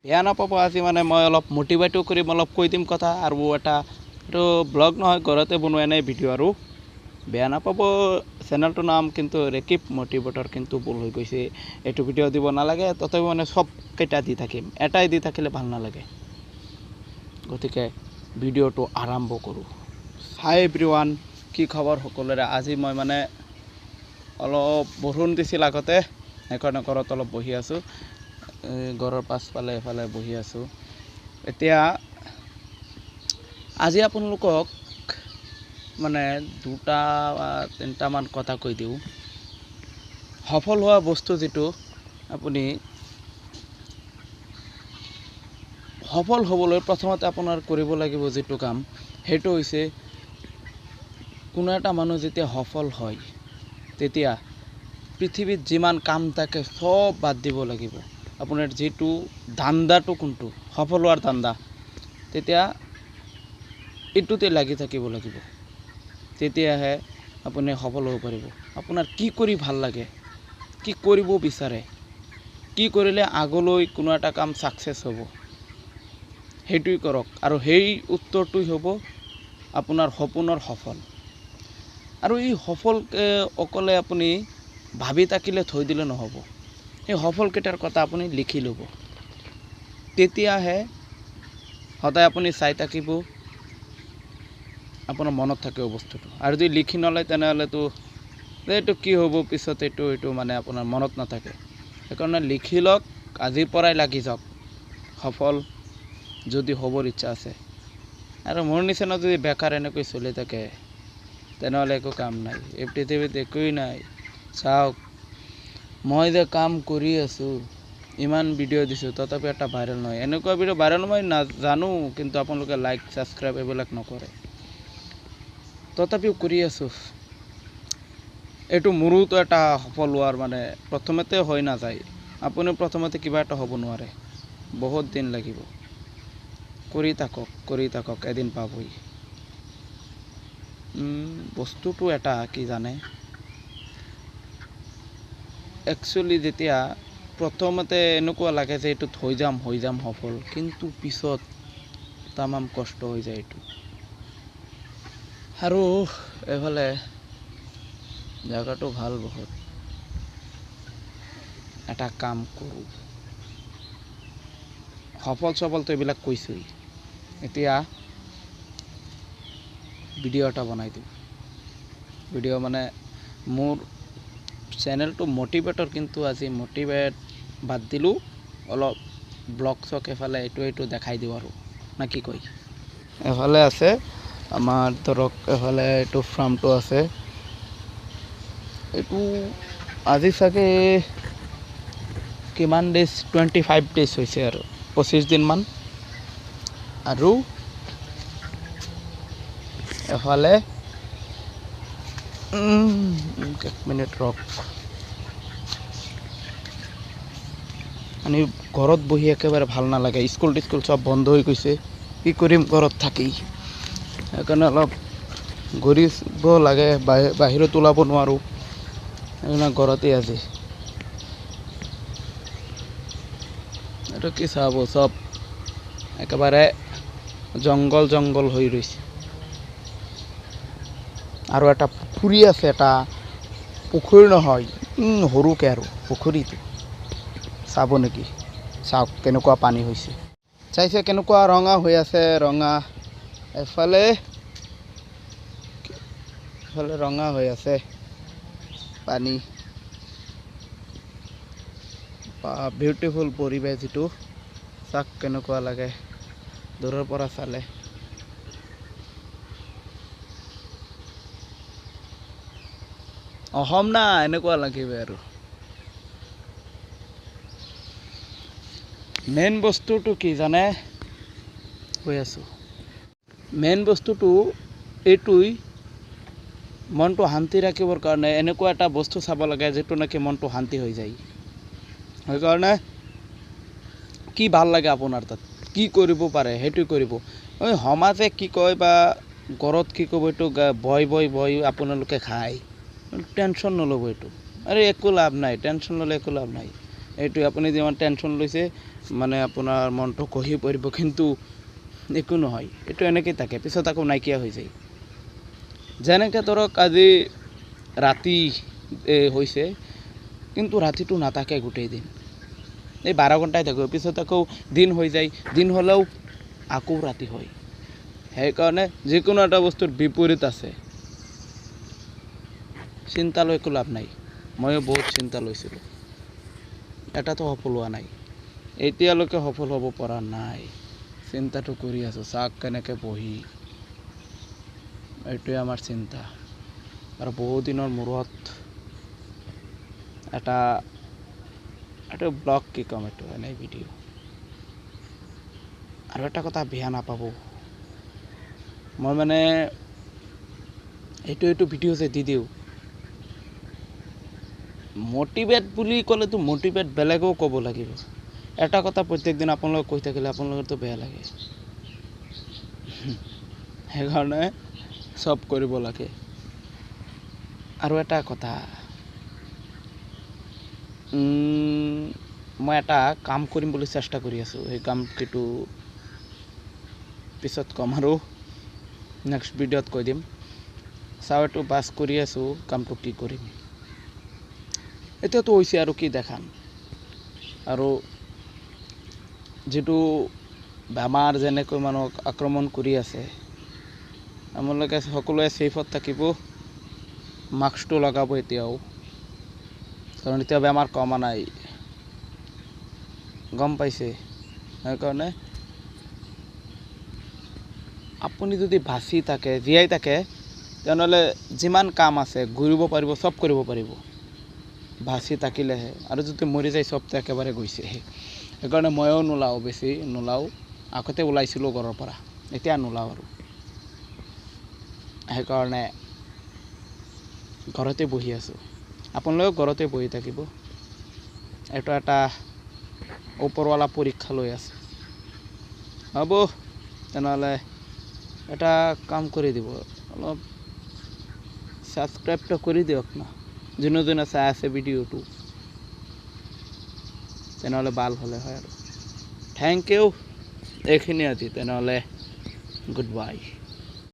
বেয়া নাপাব, আজি মানে মই অলপ মটিভেটো কৰিম, অলপ কৈ দিম কথা। আৰু এটা এইটো ব্লগ নহয়, ঘৰতে বনোৱা এনেই ভিডিঅ' আৰু বেয়া নাপাব। চেনেলটোৰ নাম কিন্তু ৰেকিব মটিভেটৰ, কিন্তু ভুল হৈ গৈছে, এইটো ভিডিঅ' দিব নালাগে। তথাপি মানে চবকেইটা দি থাকিম, এটাই দি থাকিলে ভাল নালাগে। গতিকে ভিডিঅ'টো আৰম্ভ কৰোঁ। হাই এভৰিৱান, কি খবৰ সকলোৰে? আজি মই মানে অলপ বৰষুণ দিছিল আগতে, সেইকাৰণে ঘৰত অলপ বহি আছোঁ, ঘৰৰ পাছফালে এফালে বহি আছোঁ। এতিয়া আজি আপোনালোকক মানে দুটা বা তিনিটামান কথা কৈ দিওঁ। সফল হোৱা বস্তু যিটো, আপুনি সফল হ'বলৈ প্ৰথমতে আপোনাৰ কৰিব লাগিব যিটো কাম, সেইটো হৈছে কোনো এটা মানুহ যেতিয়া সফল হয় তেতিয়া পৃথিৱীত যিমান কাম থাকে চব বাদ দিব লাগিব। আপোনাৰ যিটো ধান্দাটো কোনটো সফল হোৱাৰ ধান্দা, তেতিয়া এইটোতে লাগি থাকিব লাগিব, তেতিয়াহে আপুনি সফল হ'ব পাৰিব। আপোনাৰ কি কৰি ভাল লাগে, কি কৰিব বিচাৰে, কি কৰিলে আগলৈ কোনো এটা কাম ছাকচেছ হ'ব, সেইটোৱে কৰক। আৰু সেই উত্তৰটোৱে হ'ব আপোনাৰ সপোনৰ সফল। আৰু এই সফল অকলে আপুনি ভাবি থাকিলে থৈ দিলে নহ'ব, সেই সফলকেইটাৰ কথা আপুনি লিখি ল'ব, তেতিয়াহে সদায় আপুনি চাই থাকিব, আপোনাৰ মনত থাকিব বস্তুটো। আৰু যদি লিখি নলয় তেনেহ'লেতো এইটো কি হ'ব পিছত, এইটো মানে আপোনাৰ মনত নাথাকে। সেইকাৰণে লিখি লওক, আজিৰ পৰাই লাগি যাওক সফল যদি হ'বৰ ইচ্ছা আছে। আৰু মোৰ নিচিনা যদি বেকাৰ এনেকৈ চলি থাকে তেনেহ'লে একো কাম নাই, এই পৃথিৱীত একোৱেই নাই। চাওক, মই যে কাম কৰি আছোঁ, ইমান ভিডিঅ' দিছোঁ, তথাপি এটা ভাইৰেল নহয়। এনেকুৱা ভিডিঅ' ভাইৰেল মই নাজানো, কিন্তু আপোনালোকে লাইক ছাবস্ক্ৰাইব এইবিলাক নকৰে, তথাপিও কৰি আছোঁ। এইটো মোৰোতো এটা সফল হোৱাৰ মানে প্ৰথমতে হৈ নাযায়, আপুনি প্ৰথমতে কিবা এটা হ'ব নোৱাৰে, বহুত দিন লাগিব। কৰি থাকক, কৰি থাকক, এদিন পাবই। বস্তুটো এটা কি জানে, একচুৱেলি যেতিয়া প্ৰথমতে এনেকুৱা লাগে যে এইটোত হৈ যাম, হৈ যাম সফল, কিন্তু পিছত তামাম কষ্ট হৈ যায় এইটো। আৰু এইফালে জেগাটো ভাল বহুত। এটা কাম কৰোঁ, সফল চফলতো এইবিলাক কৈছোঁৱেই, এতিয়া ভিডিঅ' এটা বনাই দিওঁ। ভিডিঅ' মানে মোৰ চেনেলটো মটিভেটৰ, কিন্তু আজি মটিভেট বাদ দিলোঁ, অলপ ব্লগ চক এফালে এইটো এইটো দেখাই দিওঁ আৰু, না কি কয়। এফালে আছে আমাৰ ধৰক, এফালে এইটো ফাৰ্মটো আছে, এইটো আজি চাগে কিমান ডেইজ, 25 ডেইজ হৈছে আৰু, 25 দিনমান। আৰু এফালে এক মিনিট ৰক, মানে ঘৰত বহি একেবাৰে ভাল নালাগে, স্কুল টিস্কুল চব বন্ধ হৈ গৈছে, কি কৰিম ঘৰত থাকি, সেইকাৰণে অলপ ঘূৰিব লাগে, বাহিৰত ওলাব নোৱাৰোঁ, সেইকাৰণে ঘৰতে আজি। এইটো কি চাব, চব একেবাৰে জংঘল জংঘল হৈ ৰৈছে। আৰু এটা পুখুৰী আছে, এটা পুখুৰী নহয়, সৰুকে আৰু পুখুৰীটো, চাব নেকি? চাওক কেনেকুৱা পানী হৈছে, চাইছে কেনেকুৱা ৰঙা হৈ আছে, ৰঙা এফালে এফালে ৰঙা হৈ আছে পানী। বা বিউটিফুল পৰিৱেশ যিটো, চাওক কেনেকুৱা লাগে দূৰৰ পৰা চালে। অসম না এনেকুৱা লাগিব আৰু। মেইন বস্তুটো কি জানে, কৈ আছোঁ, মেইন বস্তুটো এইটোৱেই, মনটো শান্তি ৰাখিবৰ কাৰণে এনেকুৱা এটা বস্তু চাব লাগে যিটো নেকি মনটো শান্তি হৈ যায়। সেইকাৰণে কি ভাল লাগে আপোনাৰ তাত, কি কৰিব পাৰে সেইটো কৰিব। ঐ সমাজে কি কয় বা ঘৰত কি ক'ব এইটো ভয় ভয় ভয় আপোনালোকে খায়, টেনশ্যন নল'ব এইটো। আৰে একো লাভ নাই, টেনশ্যন ল'লে একো লাভ নাই। এইটো আপুনি যিমান টেনশ্যন লৈছে মানে আপোনাৰ মনটো খহি পৰিব, কিন্তু একো নহয়, এইটো এনেকেই থাকে, পিছত আকৌ নাইকিয়া হৈ যায়। যেনেকৈ ধৰক আজি ৰাতি হৈছে, কিন্তু ৰাতিটো নাথাকে গোটেই দিন, এই 12 ঘণ্টাই থাকিব, পিছত আকৌ দিন হৈ যায়, দিন হ'লেও আকৌ ৰাতি হয়। সেইকাৰণে যিকোনো এটা বস্তুৰ বিপৰীত আছে। চিন্তা লৈ একো লাভ নাই, ময়ো বহুত চিন্তা লৈছিলোঁ, এটাতো সফল হোৱা নাই, এতিয়ালৈকে সফল হ'ব পৰা নাই। চিন্তাটো কৰি আছোঁ, চাওক কেনেকৈ বহি, এইটোৱে আমাৰ চিন্তা। আৰু বহুদিনৰ মূৰত এটা এইটো ব্লগ কি ক'ম, এইটো এনেই ভিডিঅ'। আৰু এটা কথা বেয়া নাপাব, মই মানে এইটো ভিডিঅ' যে দি দিওঁ, মটিভেট বুলি ক'লেতো মটিভেট বেলেগেও ক'ব লাগিব। এটা কথা প্ৰত্যেক দিন আপোনালোকক কৈ থাকিলে আপোনালোকৰতো বেয়া লাগে, সেইকাৰণে চব কৰিব লাগে। আৰু এটা কথা, মই এটা কাম কৰিম বুলি চেষ্টা কৰি আছোঁ, সেই কামটো পিছত ক'ম আৰু নেক্সট ভিডিঅ'ত কৈ দিম। চাওঁ এইটো বাছ কৰি আছোঁ, কামটো কি কৰিম। এতিয়াতো হৈছে আৰু কি দেখাম। আৰু যিটো বেমাৰ যেনেকৈ মানুহক আক্ৰমণ কৰি আছে, আপোনালোকে সকলোৱে ছেফত থাকিব, মাস্কটো লগাব এতিয়াও, কাৰণ এতিয়া বেমাৰ কমা নাই, গম পাইছে। সেইকাৰণে আপুনি যদি বাচি থাকে, জীয়াই থাকে, তেনেহ'লে যিমান কাম আছে ঘূৰিব পাৰিব, চব কৰিব পাৰিব, বাচি থাকিলেহে। আৰু যদি মৰি যায় চবটো একেবাৰে গৈছে। সেইকাৰণে ময়ো নোলাওঁ, বেছি নোলাওঁ। আগতে ওলাইছিলোঁ ঘৰৰ পৰা, এতিয়া নোলাওঁ আৰু। সেইকাৰণে ঘৰতে বহি আছোঁ, আপোনালোকেও ঘৰতে বহি থাকিব। এইটো এটা ওপৰৱালা পৰীক্ষা লৈ আছে। হ'ব তেনেহ'লে এটা কাম কৰি দিব, অলপ ছাবস্ক্ৰাইবটো কৰি দিয়ক না, যোনে যোনে চাই আছে ভিডিঅ'টো, তেনেহ'লে ভাল হ'লে হয় আৰু। Thank U, এইখিনি আজি, তেনেহ'লে গুড বাই।